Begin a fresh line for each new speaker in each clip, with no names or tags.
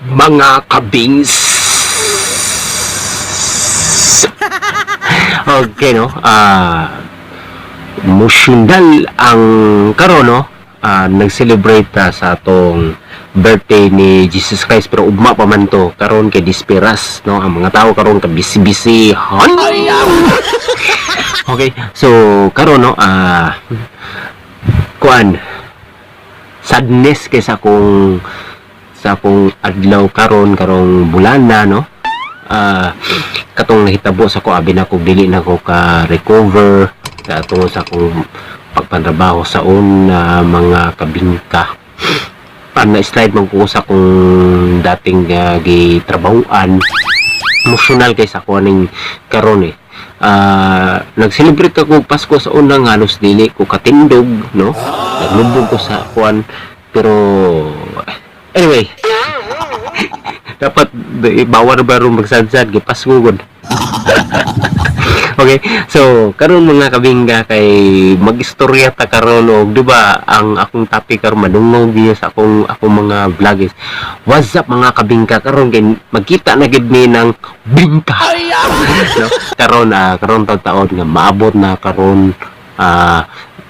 Mga kabings? Okay, no? Emotional ang karon, no? Nag-celebrate ta sa atong birthday ni Jesus Christ, pero ugma pa man to karon kay disperas, no? Ang mga tao karon ka busy-busy. Okay, so karon, no, kuan, sadness kay sa akong adlaw karon, karong bulana, no? Katong nahitabo sa ko, abi na ko dili na ko ka recover tungod sa akong pagpantrabaho sa una, mga kabingka. Pan na slide man ko sa akong dating gitrabahuan. Emotional kay sa ako aning karon eh. Nag-celebrate ako Pasko sa unang, halos dili ko katindog, no? Naglubog ko sa kuan, pero anyway, dapat bawal ba ron magsadsad kay Pasko gud. Okay, so karon, mga kabingga, kay magistorya ta karon og di ba ang akong topic karon, madungog niya sa akong mga vlog is "What's up, mga kabingka?" Karon kay magkita na gid mi ng bingka, no? Karon karon taon nga maabot na karon,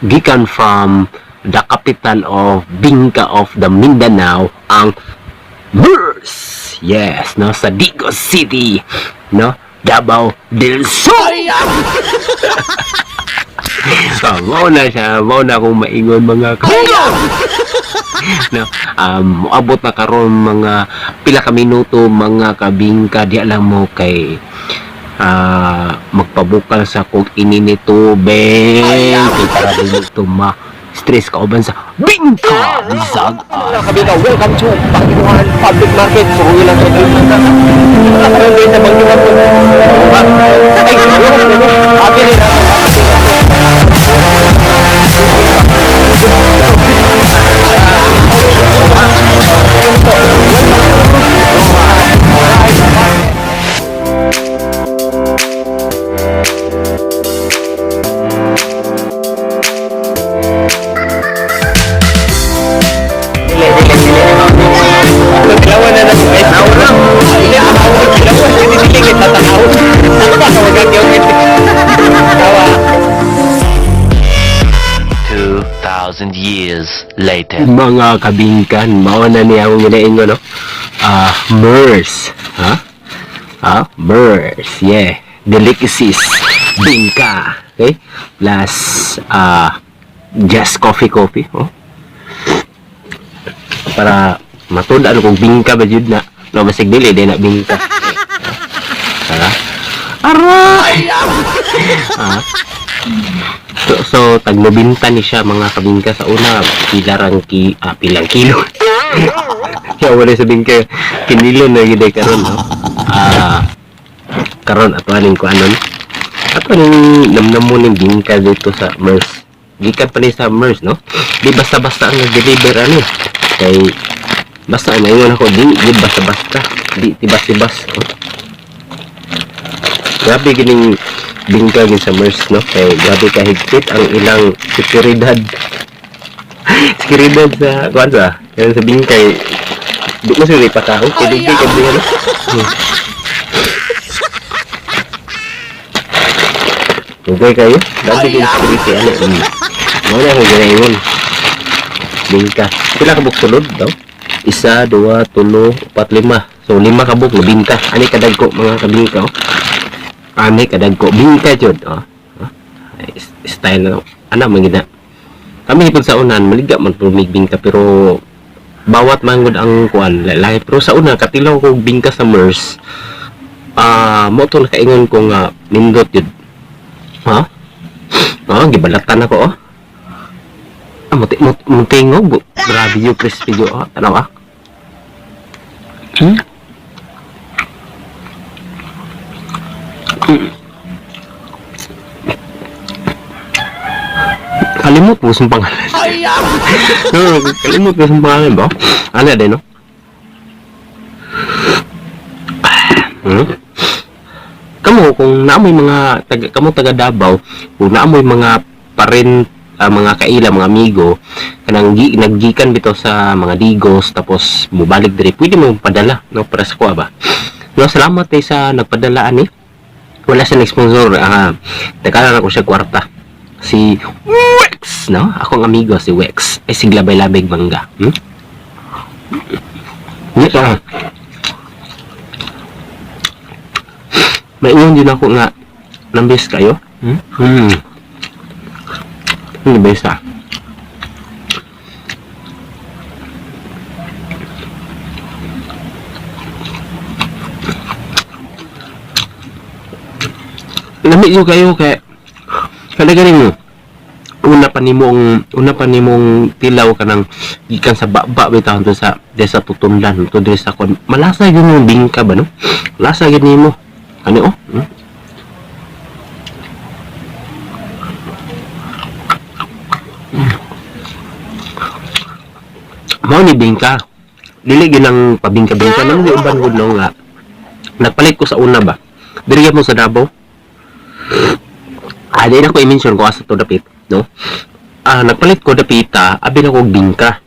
gikan from the capital of Bingka of the Mindanao, ang Mers. Yes, no, sa Digos City, no? Davao del Sur. So, mao na siya, mao na akong maingon, mga kabingka. No, moabot na karon mga pila ka minuto, mga kabingka, di alam mo kay magpabukal sa kog ini ni tubig kay para dili to ma stress kauban sa Bingka Bisag.
Mga kabingka, welcome to Banginuhan Public Market. Suruhin lang sa dream lang. Karon din sa Banginuhan. Ay, abi rin. Dili, dili, dili. Kilawan na na. Tanaw na. Dili, tanaw. Kilawan. Dili, dili, kay tatanaw. Tawagan yung tawa.
2,000 years later.
Mga kabingkan, mao na niya akong ginaingon, no? Mers. Ha? Mers. Yeah. Delicacies. Bingka. Okay? Plus, just coffee coffee. Oh. Para matud-an kung bingka ba jud na. No, basig dili, di na bingka. Ha? Aray! So, tagnobinta ni siya, mga kabingka. Sa una, pila rang pilang kilo. Kaya wala sa bingka, kinilo na gid ay karon, no? Karon ato aning kuanon. Ato aning namnamo ning bingka dito sa Mers. Gikan pa ni sa Mers, no? Di basta-basta ang nag-deliver ani. Kay basta maingon ako, di di basta-basta, di tibas-tibas. Oh. Grabe gining bingka gin sa Mers, no? Kay grabe ka higpit ang ilang seguridad. Seguridad sa kuan sa kaya sa bingka eh, di mo sila ipakaon kay di kay di ano. Okay kayo? Grabe gin security ano. Mo na ako ginaingon. Bingka. Pila ka sulod daw? Isa, duha, tulo, upat, lima. So lima ka buok 90. Ani kadagko, mga kabingka, oh. Ani kadagko bingka jud, oh. Oh. Ay, style na ana man gid na. Kami hipon sa unan maliga man pud mig bingka, pero bawat manggod ang kuan lahi, pero sa una katilaw ko bingka sa Mers. Mo to nakaingon ko nga nindot jud. Ha? Oh, gibalatan ako, oh. Muti, muti, mutingog. Grabe yung crispy yung, oh. Tanaw, ah. Kalimot mo sa pangalan. No, kalimot mo sa pangalan ba? Ano din, no? Kamo, kung naamoy mga taga, kamo taga Davao, kung naamoy mga parin mga kaila, mga amigo kanang naggikan bitaw sa mga Digos tapos mobalik diri, pwede mo padala, no, para sa kuha ba, no. Salamat eh sa nagpadala ani. Wala siya nag-sponsor, nagkala na ko siya kwarta si Wex, no, akong amigo si Wex ay siglabay-labig mangga. Hindi ka. Maingon din ako nga nambis kayo. Hmm? Hmm. Hindi ba isa? Lami jud kayo kay kada ganing una pa nimong tilaw kanang gikan sa baba bitaw to sa de sa tutunlan to diri sa kon malasa gyud yung bingka ba, no, lasa gyud nimo ani oh. Mao ni bingka, dili gyud ang pabingka-bingka naman di uban gud, no, nga nagpalit ko sa una ba diri mo sa Davao. Di na ko i-mention ko asa to dapit, no. Nagpalit ko dapita, abi na ko og bingka.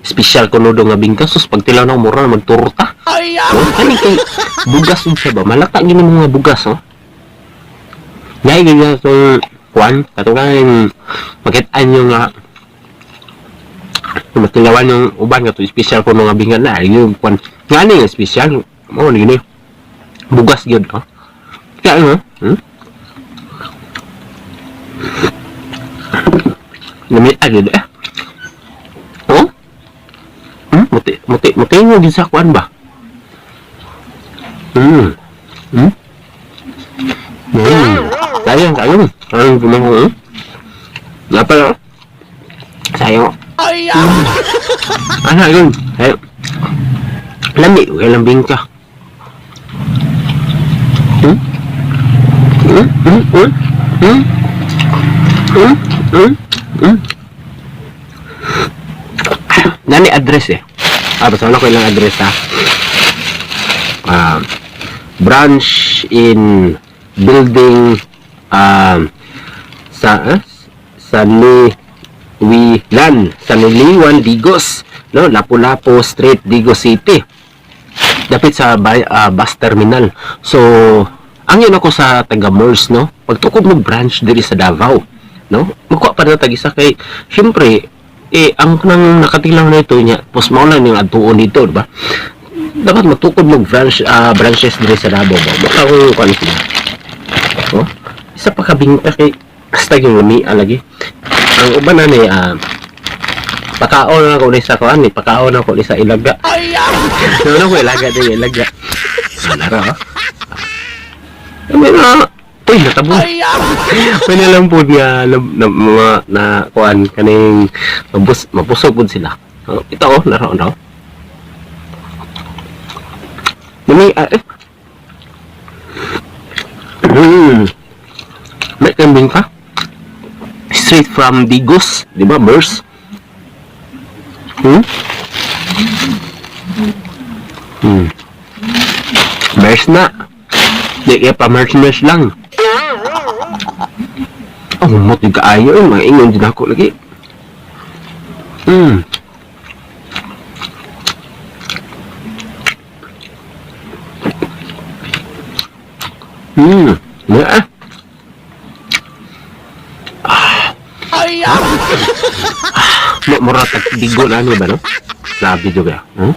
Special ko nudo nga bingka, sus, pagtilaw na ko, mura na magturta. No? Kani kay bugas ug siya ba? Malata gini mga bugas, oh. Dahil ganyan itong kuan, katong makitaan nyo nga matilawan yung uban nga to special ko nga bingka na yung kuan nga ni nga special mo ni gini bugas gyud, oh. Kaya ano? Lami agad eh. Oh? Muti muti muti mo gid sa kuan ba? Hmm. Hmm. Hmm. Sayang sayang. Sayang gumawa. Napa na? Sayang. Ano yun? Ay, lami, lambing ka. Hmm? Hmm? Hmm? Hmm? Hmm? Hmm? Hmm? Hmm? Nani address eh. Basta wala ko ilang address ha. Branch in building sa sa Wilan, sa Niliwan, Digos, no, Lapu-Lapu Street, Digos City. Dapit sa bus terminal. So, ang yun ako sa taga Mers, no? Pagtukod mo branch diri sa Davao, no? Magkuha pa na tag isa kay syempre eh ang nang nakatilaw na ito niya, pos mao lang yung adtuon dito, di ba? Dapat matukod mo branches diri sa Davao ba? Baka ko kuan sila. Oh, isa pa kabingka kay hasta yung lami lagi. Ang uban na ni pakaon na ako ni sa kuan ni pakaon na ako ni sa ilaga. Ano ko ilaga din ilaga. Nara oh. May na. Uy, natabo. May nalang po nga na, na, na, na kuan kaning mapusog po sila. Oh, ito oh, naro no. Nami eh. May kambing ka? Straight from Digos, di ba? Mers. Hmm? Hmm. Mers na. Di kaya pa mers lang. Oh, humot yung kaayo eh. Mga ingon din ako lagi. Hmm. Hmm. Yeah. Ah. Mura tag digo na ano ba, no? Grabe juga. Hmm?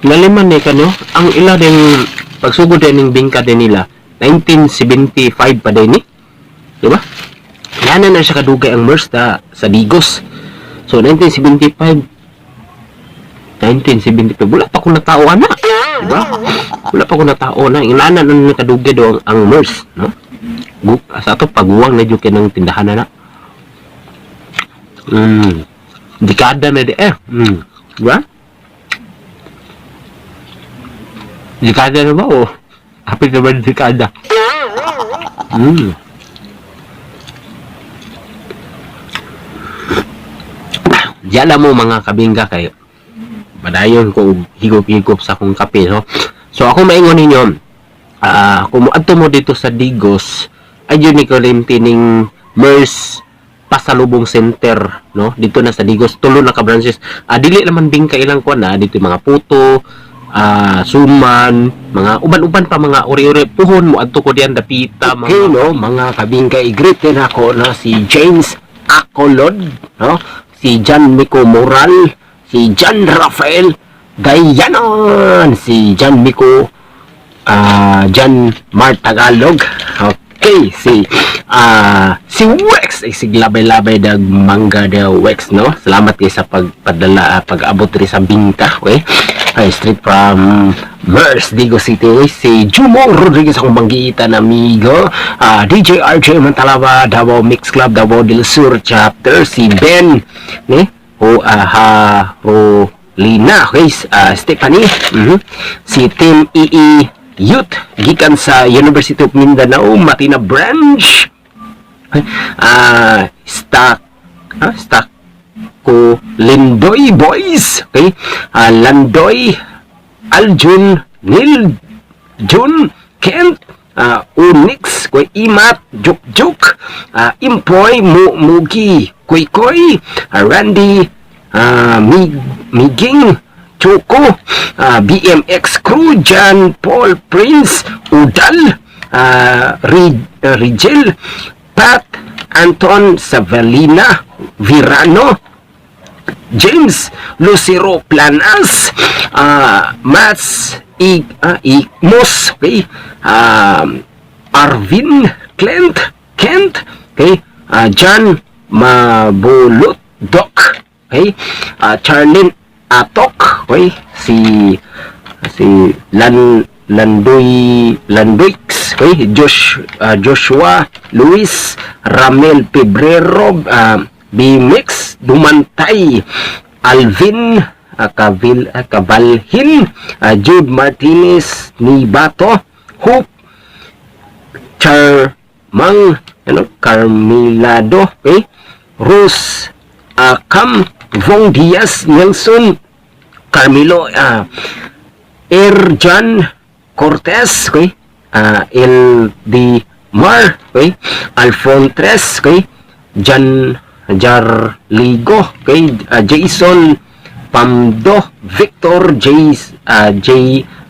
Naliman ni kano, ang ila din pagsugod din ning bingka din nila 1975 pa din ni. Di ba? Yana na siya kadugay ang MERS na sa Digos. So 1975 1975 wala pa ko natao ana. Di ba? Wala pa ko natao na. Inana na ni kadugay do ang MERS, no? Sa ato paguwang na jud kay ng tindahan na na. Dekada na di eh. Di ba? Dekada na ba o? Hapit na ba dekada? Diyan mo mga kabingga kayo. Padayon ko higop-higop sa akong kape, no? So ako maingon ninyo, Kung moadto mo dito sa Digos, ayun ni kalimti ning MERS Pasalubong Center, no? Dito na sa Digos, tulo na ka branches. Dili naman bingka ilang kuan na dito, yung mga puto, suman, mga uban-uban pa, mga uri-uri puhon mo adto ko diyan dapita mga.
Okay, no, mga kabingka, i-greet din ako na si James Acolod, no? Si John Mico Moral, si John Rafael Gayanon, si John Mico John Mark Tagalog. Okay, si Wex ay sig labay-labay dag mangga de Wex, no. Salamat kay sa pagpadala, pag-abot diri sa bingka, okay? Ay, straight from Mers, Digos City, okay? Si Jumong Rodriguez, akong banggitan amigo. DJ RJ Mantalaba, Davao Mix Club, Davao del Sur Chapter, si Ben ni o ha Rolina, okay? Stephanie. Si Team EE Youth gikan sa University of Mindanao Matina Branch, stock ko Lindoy Boys, okay, Landoy Aljun Nil Jun Kent, Onyx koy Imat Juk Juk, Impoy Mu Mugi Koy Koy, Randy, Miging Choco, BMX Crew, John Paul Prince Udal, Rigel Pat Anton Savalina Virano, James Lucero Planas, Mats Ikmos, okay, Arvin Clint Kent, okay, John Mabulot Doc, okay, Charlene Atok, okay, si Lan Landoy Landoix, okay, Joshua Luis Ramel Pebrero, Bimix Dumantay, Alvin Cavil, Cabalhin, Jude Martinez Nibato, Hope Charmang ano Carmilado, okay, Rose Cam Vong Diaz, Nelson Carmelo, Erjan Cortez, okay, L. D. Mar, okay, Alfontres, okay, Jan Jarligo, okay, Jason Pamdo, Victor J. J.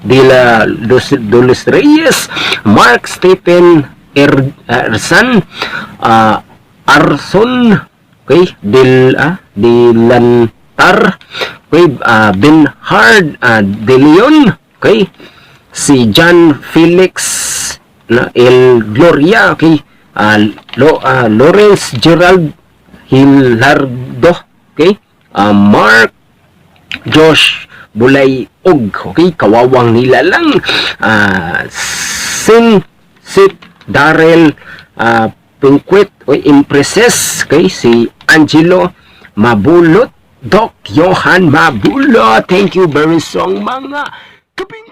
De la Dos Reyes, Mark Stephen Ersan, Arson, okay, Del Delantar, okay, Ben Hard De Leon, okay, si John Felix na El Gloria, okay, Lawrence Gerald Hilardo, okay, Mark Josh Bulay Og, okay, kawawang nilalang, Sin Sit Darrell Pinquet, okay, Impreses, okay, si Angelo Mabulot, Doc Johan Mabulot. Thank you very song mga kaping.